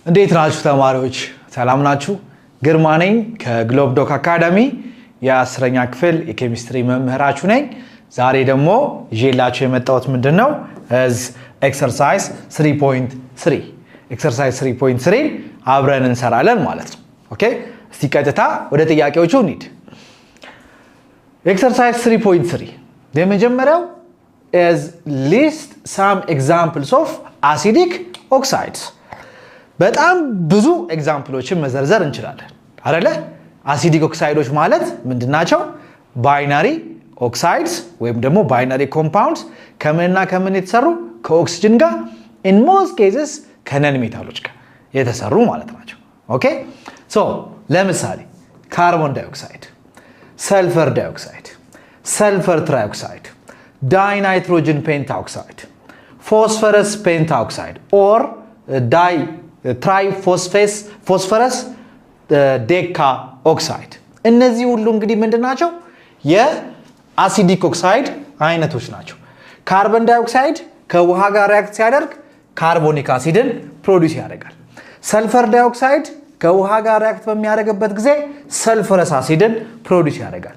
እንዴት ናችሁ ተማሪዎች? ሰላም ናችሁ? ግርማ ነኝ ከግሎብ ዶክ አካዳሚ የ10ኛ ክፍል የኬሚስትሪ መምህራችሁ ነኝ። ዛሬ ደግሞ ይዤላችሁ የመጣሁት ምንድን ነው? Exercise 3.3፣ exercise 3.3 አብረን እንሰራለን ማለት ነው። Okay፣ እስቲ ቀጥታ ወደ ጥያቄዎቹ እንሂድ። Exercise 3.3 የመጀመሪያው is list some examples of acidic oxides። በጣም ብዙ example ኦችን መዘርዘር እንችላለን አይደለ? Acidic oxide ኦች ማለት ምንድን ናቸው? Binary oxides ወይም ደግሞ binary compounds ከምንና ከምን የተሰሩ? ከኦክሲጅን ጋር፣ in most cases ከ non metal ኦች ጋር የተሰሩ ማለት ናቸው። Okay፣ so ለምሳሌ carbon dioxide፣ sulfur dioxide፣ sulfur trioxide፣ dinitrogen pentoxide፣ phosphorus pentoxide or di triphosphorus phosphorus decaoxide። እነዚህ ሁሉ እንግዲህ ምንድን ናቸው? የ acidic oxide አይነቶች ናቸው። Carbon dioxide ከውሃ ጋር react ሲያደርግ carbonic acid ን produce ያደርጋል። Sulfur dioxide ከውሃ ጋር react በሚያደርግበት ጊዜ sulfurous acid ን produce ያደርጋል።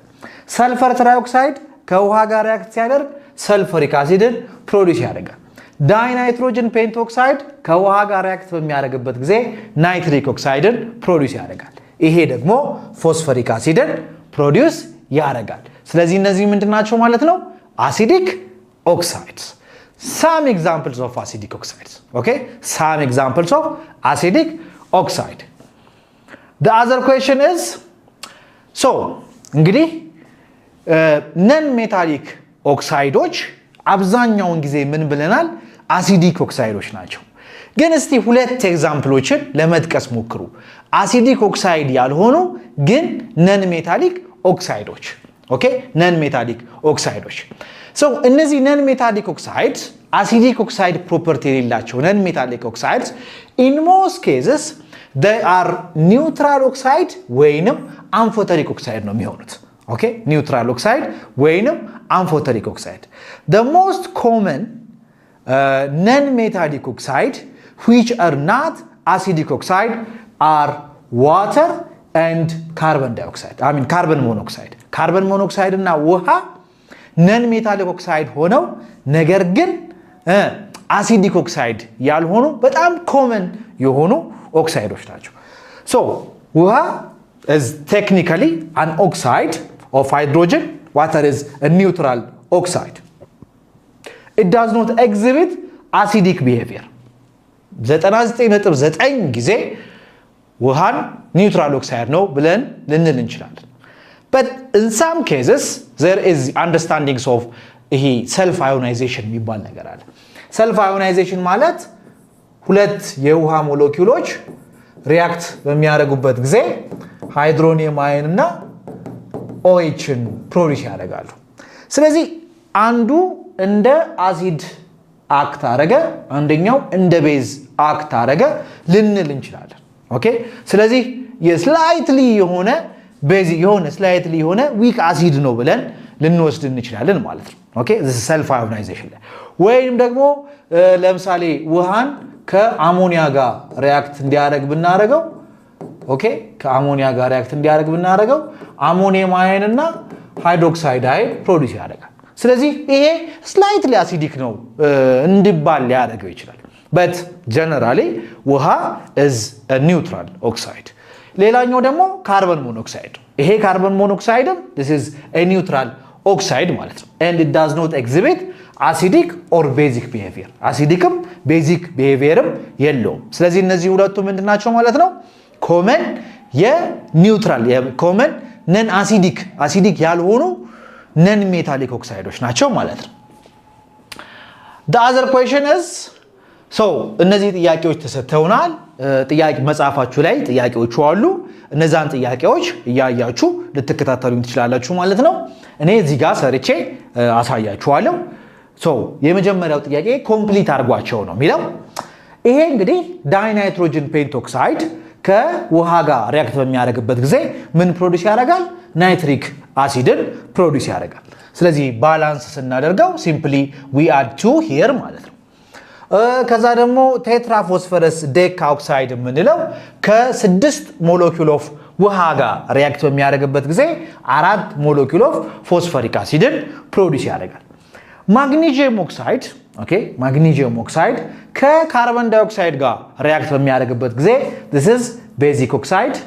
Sulfur trioxide ከውሃ ጋር react ሲያደርግ sulfuric acid ን produce ያደርጋል። Dinitrogen pentoxide ከውሃ ጋር react በሚያደርግበት ጊዜ nitric oxide ን produce ያደርጋል። ይሄ ደግሞ phosphoric acid ን produce ያደርጋል። ስለዚህ እነዚህ ምንድን ናቸው ማለት ነው? Acidic oxides። Some examples of acidic oxides። Okay፣ some examples of acidic oxide። The other question is፣ so እንግዲህ non metallic oxide ኦች አብዛኛውን ጊዜ ምን ብለናል? Acidic oxide ኦች ናቸው። ግን እስቲ ሁለት example ኦችን ለመጥቀስ ሞክሩ። Acidic oxide ያልሆኑ ግን non metallic oxide ኦች። Okay፣ non metallic oxide ኦች። So እነዚህ non metallic oxides፣ acidic oxide property የሌላቸው non metallic oxides in most cases are neutral oxide ወይንም amphoteric oxide ነው የሚሆኑት። Okay፣ neutral oxide ወይንም amphoteric oxide። The most common non metallic oxide which are not acidic oxide are water and carbon dioxide, I mean carbon monoxide። Carbon monoxide እና ውሃ non metallic oxide ሆነው ነገር ግን acidic oxide ያልሆኑ በጣም common የሆኑ ኦክሳይዶች ናቸው። So ውሃ is technically an oxide of hydrogen። Water is a neutral oxide። It does not exhibit acidic behavior። 99.9 ጊዜ ውሃን neutral oxide ነው ብለን ልንል እንችላለን። But in some cases there is understandings of ይሄ self ionization የሚባል ነገር አለ። Self ionization ማለት ሁለት የውሃ ሞለኪውሎች react በሚያደርጉበት ጊዜ hydronium ion እና OH ን produce ያደርጋሉ። ስለዚህ አንዱ እንደ acid act አረገ፣ አንደኛው እንደ base act አረገ ልንል እንችላለን። Okay፣ ስለዚህ የ slightly የሆነ base የሆነ slightly የሆነ weak acid ነው ብለን ልንወስድ እንችላለን ማለት ነው። Okay፣ self ionization ላይ ወይም ደግሞ ለምሳሌ ውሃን ከአሞኒያ ጋር react እንዲያደርግ ብናደርገው፣ okay፣ ከ አሞኒያ ጋር react እንዲያደርግ ብናደርገው ammonium ion እና hydroxide ion produce ያደርጋል። ስለዚህ ይሄ slightly acidic ነው እንዲባል ሊያደርገው ይችላል። But generally ውሃ is neutral oxide። ሌላኛው ደግሞ carbon monoxide። ይሄ carbon monoxide ም this is a neutral oxide ማለት ነው። And it does not exhibit acidic or basic behavior። Acidic ም basic behavior ም የለውም። ስለዚህ እነዚህ ሁለቱ ምንድን ናቸው ማለት ነው? Common የ neutral፣ common non acidic፣ acidic ያልሆኑ non metallic oxide ኦች ናቸው ማለት ነው። The other question is፣ so እነዚህ ጥያቄዎች ተሰጥተውናል። ጥያቄ መጽሐፋችሁ ላይ ጥያቄዎቹ አሉ። እነዛን ጥያቄዎች እያያችሁ ልትከታተሉኝ ትችላላችሁ ማለት ነው። እኔ እዚህ ጋር ሰርቼ አሳያችኋለሁ። So የመጀመሪያው ጥያቄ complete አድርጓቸው ነው የሚለው። ይሄ እንግዲህ dinitrogen pentoxide ከውሃ ጋር react በሚያደርግበት ጊዜ ምን produce ያደርጋል? Nitric acid ን produce ያደርጋል። ስለዚህ balance ስናደርገው simply we add two here ማለት ነው። ከዛ ደግሞ tetraphosphorus decaoxide የምንለው ከስድስት molecule of ውሃ ጋር react በሚያደርግበት ጊዜ አራት molecule of phosphoric acid ን produce ያደርጋል። Magnesium oxide, okay, magnesium oxide ከ carbon dioxide ጋር react በሚያደርግበት ጊዜ this is basic oxide,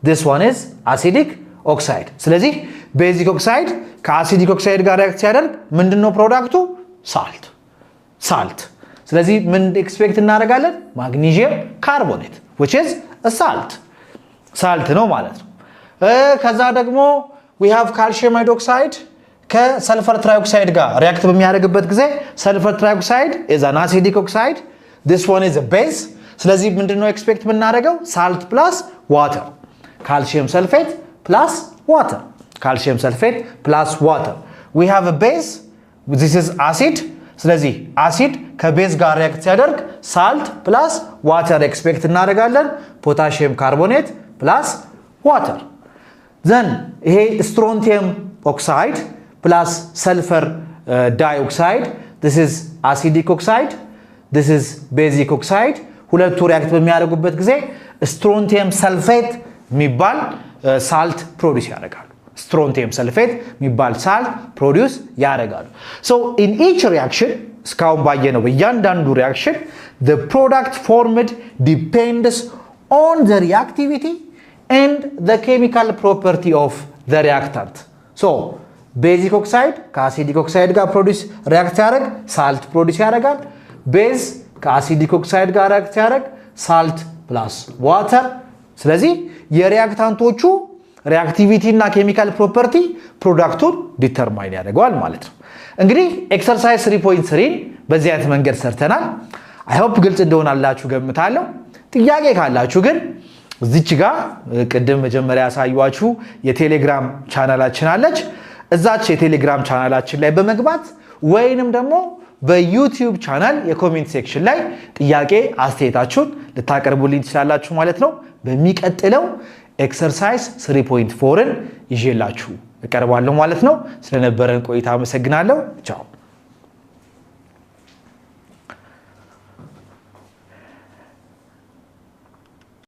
this one is acidic oxide። ስለዚህ basic oxide ከ acidic oxide ጋር react ሲያደርግ ምንድነው product ኡ? Salt, salt። ስለዚህ ምን expect እናደርጋለን? Magnesium carbonate, which is a salt, salt ነው ማለት ነው። ከዛ ደግሞ we have calcium hydroxide ከ sulfur trioxide ጋር react በሚያደርግበት ጊዜ sulfur trioxide is an acidic oxide, this one is a base። ስለዚህ ምንድነው expect የምናደርገው? Salt plus water, calcium sulfate plus water, calcium sulfate plus water. We have a base, this is acid። ስለዚህ acid ከ base ጋር react ሲያደርግ salt plus water expect እናደርጋለን። Potassium carbonate plus water. Then ይሄ strontium oxide plus sulfur dioxide, this is acidic oxide, this is basic oxide። ሁለቱ react በሚያደርጉበት ጊዜ strontium sulfate የሚባል salt produce ያደርጋሉ። Strontium sulfate የሚባል salt produce ያደርጋሉ። So in each reaction, እስካሁን ባየነው በእያንዳንዱ reaction, the product formed depends on the reactivity and the chemical property of the reactant. So basic oxide ከ acidic oxide ጋር produce react ሲያደርግ salt produce ያደርጋል። Base ከ acidic oxide ጋር react ሲያደርግ salt plus water። ስለዚህ የ reactant ኦቹ reactivity እና chemical property product ኡን determine ያደርገዋል ማለት ነው። እንግዲህ exercise 3.3ን በዚህ አይነት መንገድ ሰርተናል። I hope ግልጽ እንደሆናላችሁ ገምታለሁ። ጥያቄ ካላችሁ ግን እዚች ጋ ቅድም መጀመሪያ ያሳየኋችሁ የቴሌግራም ቻናላችን አለች። እዛች የቴሌግራም ቻናላችን ላይ በመግባት ወይንም ደግሞ በዩቲዩብ channel የ comment section ላይ ጥያቄ አስተያየታችሁን ልታቀርቡልኝ ትችላላችሁ ማለት ነው። በሚቀጥለው exercise 3.4ን ይዤላችሁ እቀርባለሁ ማለት ነው። ስለነበረን ቆይታ አመሰግናለሁ። ቻው።